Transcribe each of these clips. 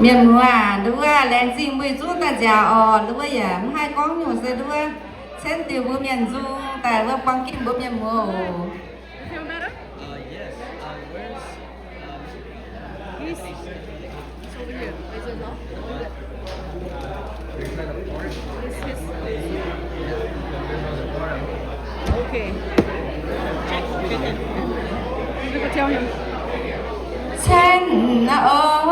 Mienh muoz aac, nduov, laengz zingh mbuo yietc zungv daaih nziaauc orqc. Nduov yaac mv haih gorngv nyungc, se nduov cen diuc mbuo mienh nzung daaih wuov buang gimh mbuo mienh muoz oc. Cen oc,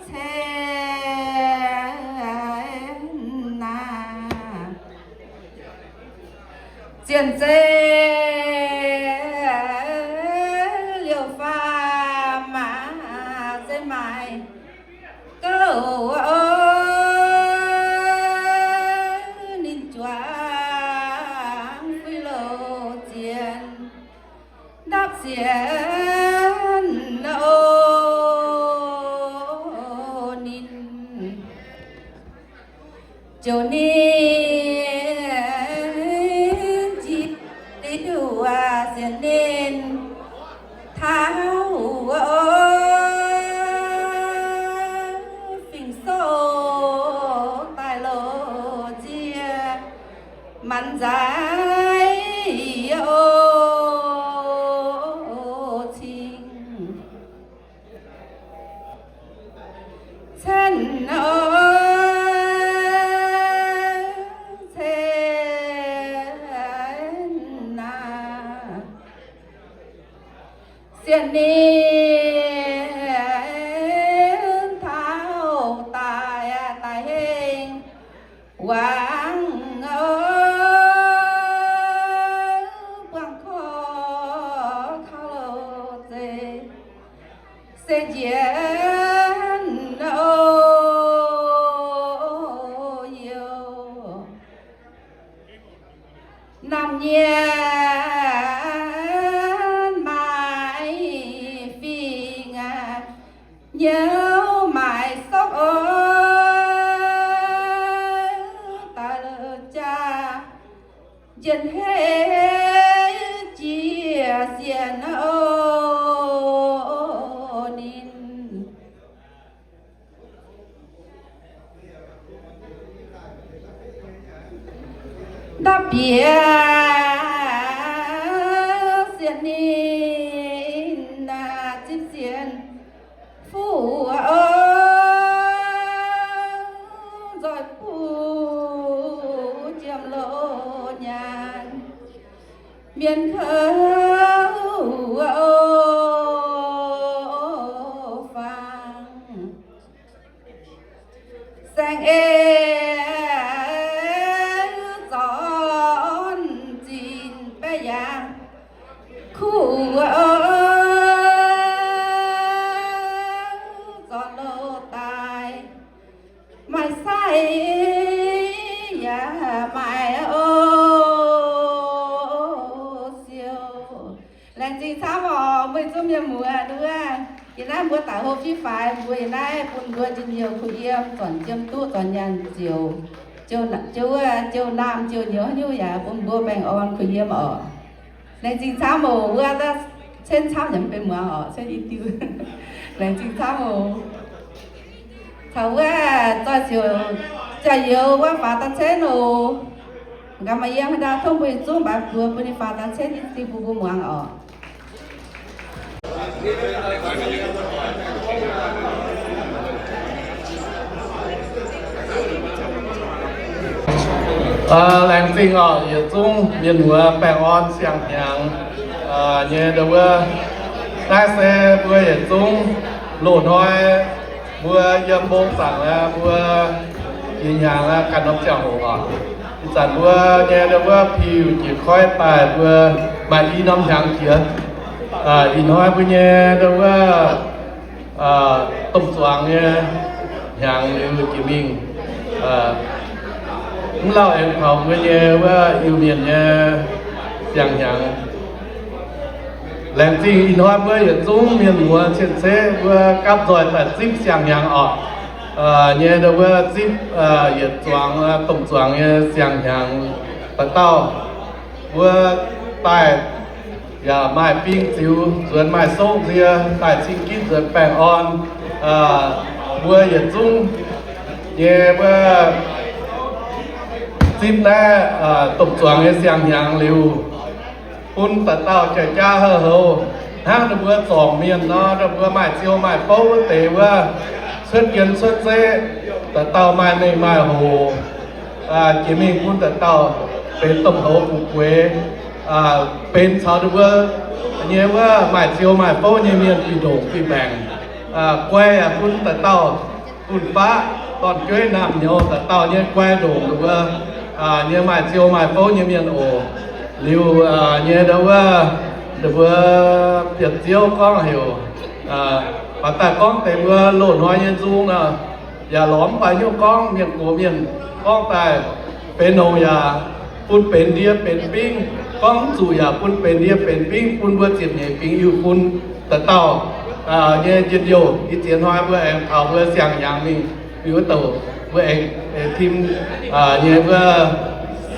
cen naaic. Zien zeiv liouh faam maaz zeiv maaiz gouv oc. Ninh juangc fuiv loz zien ndapv sienx oc. Ninh ziouc ninh njiec liuz sienx ninh taux fingx-sou daaih loz nzie manc nzaiv oc cing. Cen oc, cen naaic. Sienx ninh taux daic, daic hengh wangc oc, buangh korv kaux loz zeiv. Se njiec oc youh naamh nyienx maaiz fingx aqv, nyouz maaiz sokv oc, daaih la'jangv njien-heiv jiex sienx oc ninh. Ndapv bieqc sienx ninh zipv sienx fuqv oc, nzoih buv jiem loz nyaanh mienh kouv oc fangx. Saeng-eix zornc zinh baeqv yaangh kuv oc, zornc loz daaih maaih sai yaac maaih oc siou. Laengz zingh camv oc, meih zungv mienh muoz nduov. Yie naaiv mbuo daic hlo fiev faix, mbuo yie naaiv bun mbuo njien-youh kuh yiem, zornc jiem duqv, zornc nyaanh ziouc, jiu, jiu wuov, jiu naamh, jiu nyouz haaix nyungc yaac bun mbuo baengh orn kuh yiem oc. Laengz zingh camv oc, wuov daaih cen camv yaac mv benx muangx oc, cen i diuh. Laengz zingh camv oc. Taux wuov zoih ziouc jaax-youz wuov faaux daaih cen oc. Nqa'haav maaih yiem haaix ndau tov mbuo yietc zungv mbaix buoz bun ninh faaux daaih cen i diuh bun mbuo muangx oc. Laengz zingh oc, yietc zungv mienh muoz baengh orn siang-hnyangx nyei ndau wuov. Naaiv se mbuo yietc zungv loz-hnoi mbuo yiem mbong zaangc aqv, mbuo jiex hnyangx aqv, ganh norm ziangh hoc oc. Ih zanc mbuo nyei ndau wuov piu jiex koiv daaih mbuo maaih i norm hnyangx jiex. Ih hnoi mbuo nyei ndau wuov domh zuangx nyei hnyangx liuz jiex mingh, mv lauh aengx taux mbuo nyei wuov Iu-Mienh nyei siang-hnyangx. Laengz zingh ih hnoi mbuo yietc zungv mienh muoz cien-ceqv mbuo gapv nzoih daaih zipv siang-hnyangx oc. Nyei ndau wuov zipv yietc zuangx, domh zuangx nyei siang-hnyangx daaih dauh. Mbuo daaih yaac maaih bing ziux nzuonx, maaih sokv nzie daaih cing gitv nzuonx baengh orn. Mbuo yietc zungv nyei mbuo zipv naaiv domh zuangx nyei siang-hnyangx liuz, bun dauh dauh jai jaav hauh houx, hnangv ninh mbuo zorngc mienh nor, ninh mbuo maaih ziou maaih fouv wuov deix wuov, cuotv jien cuotv zeqv, dauh dauh maaih mengh maaih hoc, jiex mingh bun dauh dauh benx domh houx fu'jueiv, benx caux ninh mbuo nyei wuov maaih ziou maaih fouv nyei mienh fih ndongc fih mbaengc, guai yaac bun dauh dauh fun-faqv dorn-jueiv naamh nyouz dauh dauh nyei guai ndongc ninh mbuo nyei maaih ziou maaih fouv nyei mienh oc. Liuz nyei ndau wuov, ninh mbuo bieqc ziouv gorngv heuc, baac daaih gorngv deix mbuo loz-hnoi nyei nzung nor, yaac lorz mv baac hnyouv gorngv mienh gox mienh gorngv daaih benx nongc yaac bun benx ndie benx bingv, gorngv mv zuqc yaac bun benx ndie benx bingv, bun mbuo ziepc nyeic fingx Iu-fun dauh dauh nyei njien-youh. Ih ziex hnoi mbuo aengx taux mbuo siang-hnyangx mingh, mingh wuov douc mbuo aengx tim nyei wuov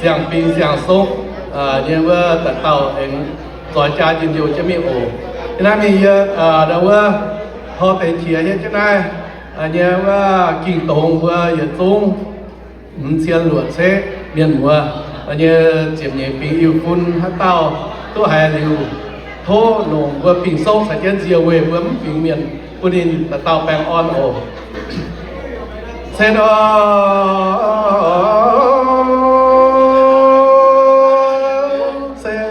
siang-fingx siang-sokv nyei wuov dauh dauh aengx zoix jaa njien-youh jienv mingh oc. Ih naaiv mingh yie ndau wuov tor deix qiex hietv jienv naaiv nyei wuov ging-dongz mbuo yietc zungv hmz cien luoqc ceqv mienh muoz nyei ziepc nyeic fingx Iu-fun haaix dauh duqv haiz liuz, tov longc mbuo fingx-sokv caux jienv nzie weih mbuo mv fingx mienh, bun ninh dauh dauh baengh orn oc. Cen oc, cen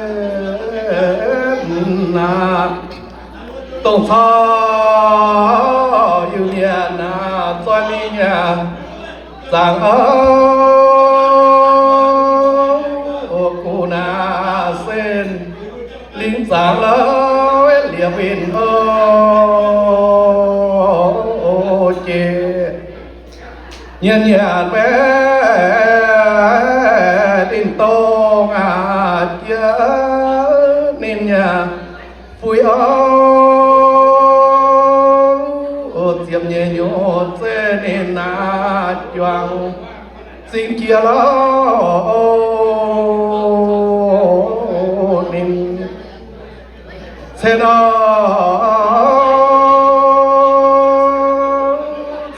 aac, dongh corc Iu-Mienh naaic zoih lingh nyei zaangc oc, guv naaic sen lingh zaangc lauh liepc winh oc, jiex nyienz nyanc maiv dinh dongh aqv, jiex ninh nyei fuix oc, ziepc nyeic nyuoz zeiv ninh naaic juangc zingh jiex lauh ninh. Cen oc,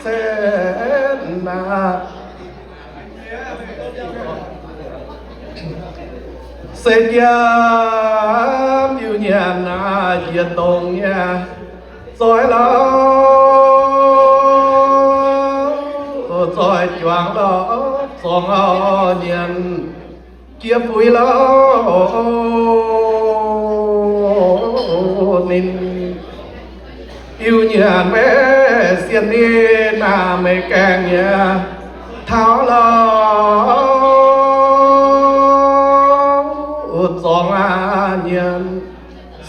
cen aac, se jiem Iu-Mienh naaic njiec dongh nyei zoih lauh, zoih juangc lauh, zorngx auv nyienz jiex fuix lauh ninh. Iu-Mienh maiv sienh ninh naaic maiv gaengh nyei taux lauh, zorngx aqv nyienz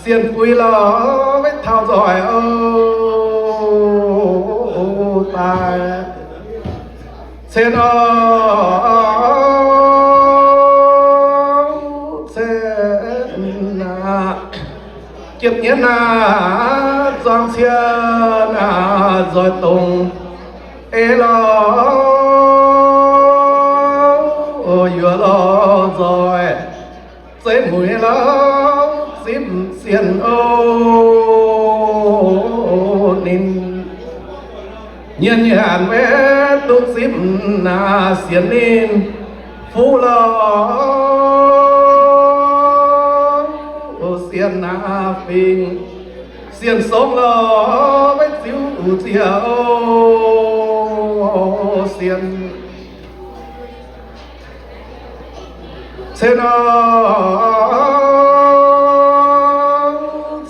sienh fuix lauh, maiv taux nzoih oc daaih. Cen oc, cen aac, jiepc nyienz naaic zuangx cien naaic nzoih dongh eix lauh, yuoqc lauh nzoih zeiv mueiz lauh zipv sienh oc ninh. Nyienz nyanc maiv duqv zipv naaic sienx ninh fuqv lauh, sienh naaic fingx sienh songv lauh, maiv ziux ziec oc sienh. Cen oc,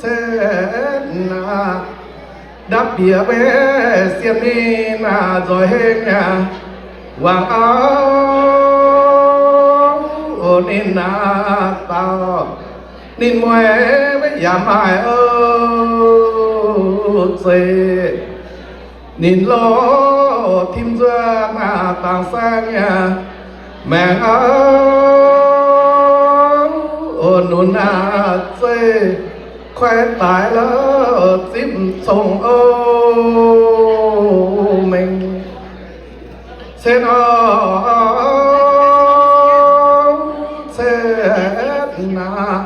cen aac, ndapv bieqc maiv sienh ninh naaic nzoih hengx aqv, wangc auv ninh naaic dauh ninh mueiz maiv yaac maaih oc zeiv. Ninh loz tim nzuonx naaic dangx saeng nyei maengc auv, nunc naaic zeiv kuaaiv daaix lauh zipv cong oc mengh. Cen oc, cen aac,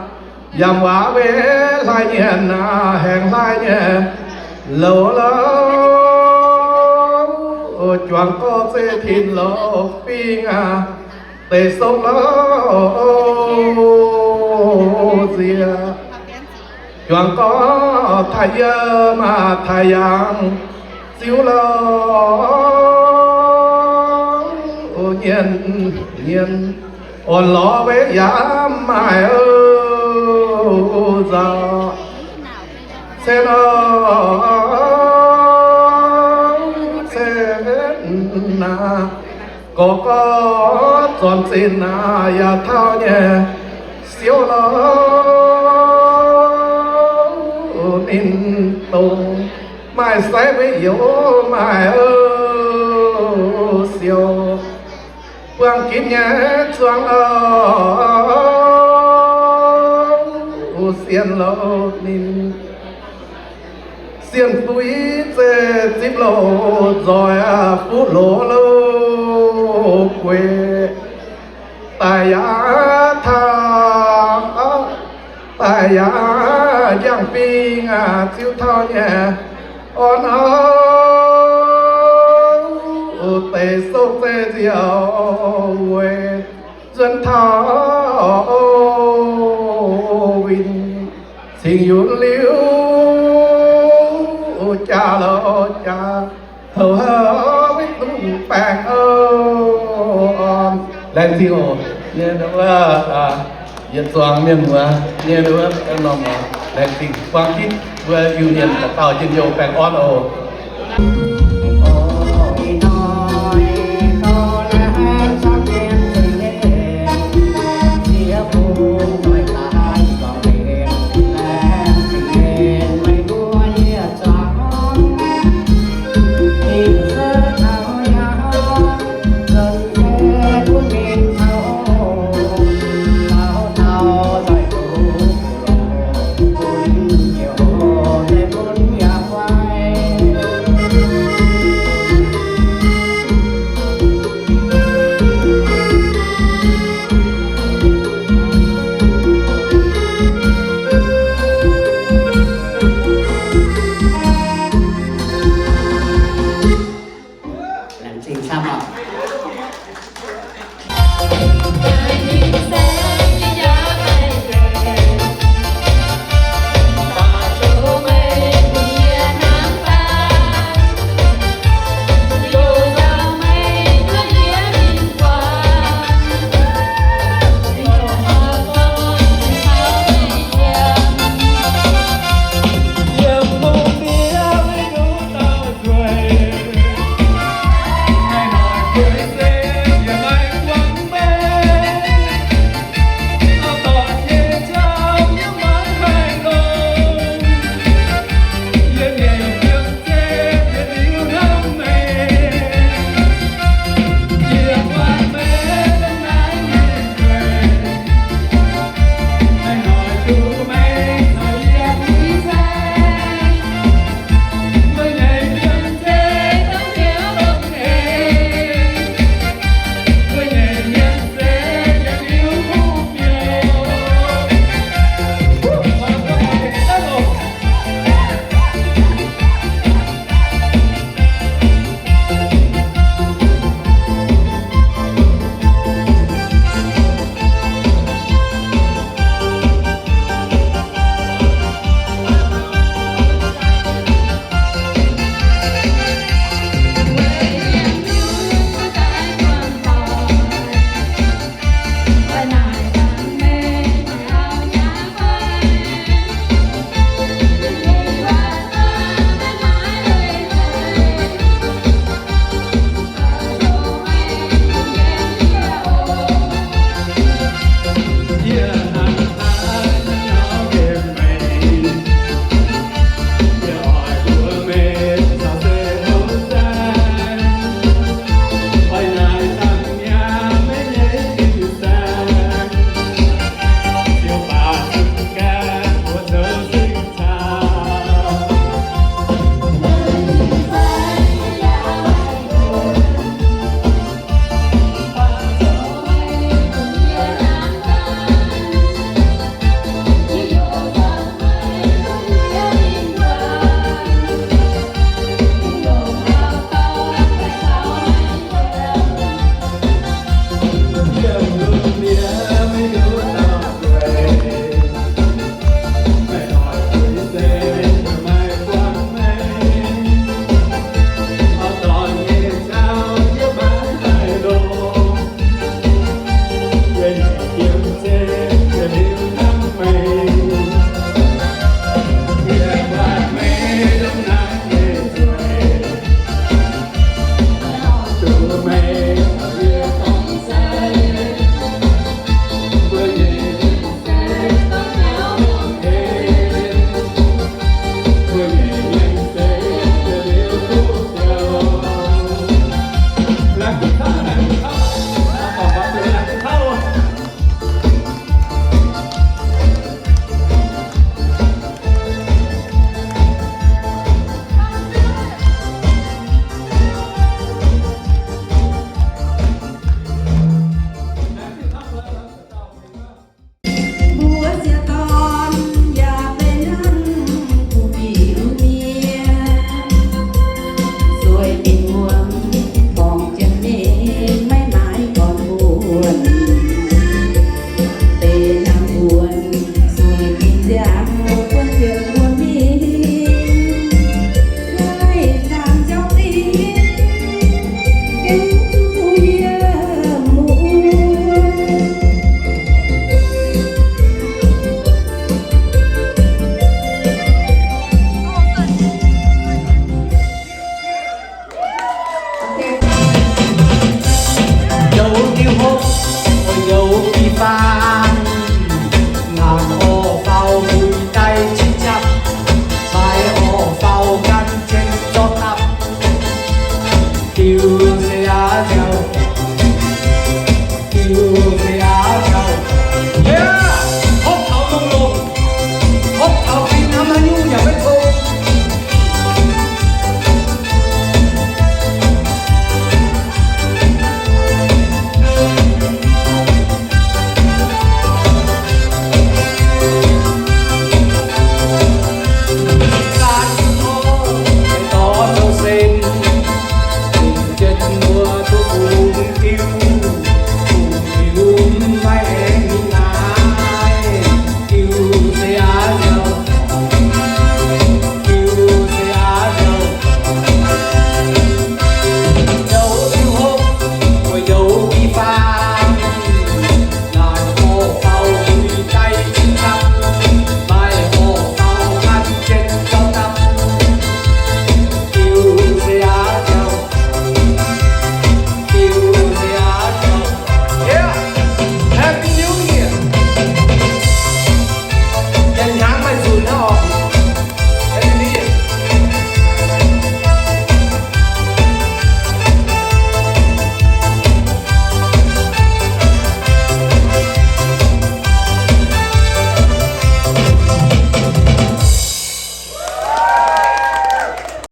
Yaac waac weic hlaax nyienh aac, haengh hlaax nyienh louc louc, juangc gorx zeiv tin louc fingx aac, deix song louc nziex. Juangc gorx taaih yiem aac, taaih yangh ziux louc, nyienh nyienh orn lorz weic yaac maaih nzauh. Cen o, cen aac, gorx gorx zornc zinh aac, yaac taux nyei siou louc ninh dongh maaih sai weic youz maaih siou. Buangh ginv nyei zuangx louc, sienh louc ninh, sienh fuix zeiv zipv louc nzoih aac, fuqv loz louc gueix daaih yaac taux, daaih yaac njang-fingx aac, ziux taux nyei orn louc, deix sou zeiv nziaauc weic nzuonx taux winh cingx yunc liuz, jaax louc jaax houc houc weic duqv baengh orn. Laengz zingh oc. Nyei wuov, yietc zuangx mienh muoz nyei wuov norm, laengz zingh buangh ginv mbuo Iu-Mienh dauh dauh njien-youh baengh orn oc.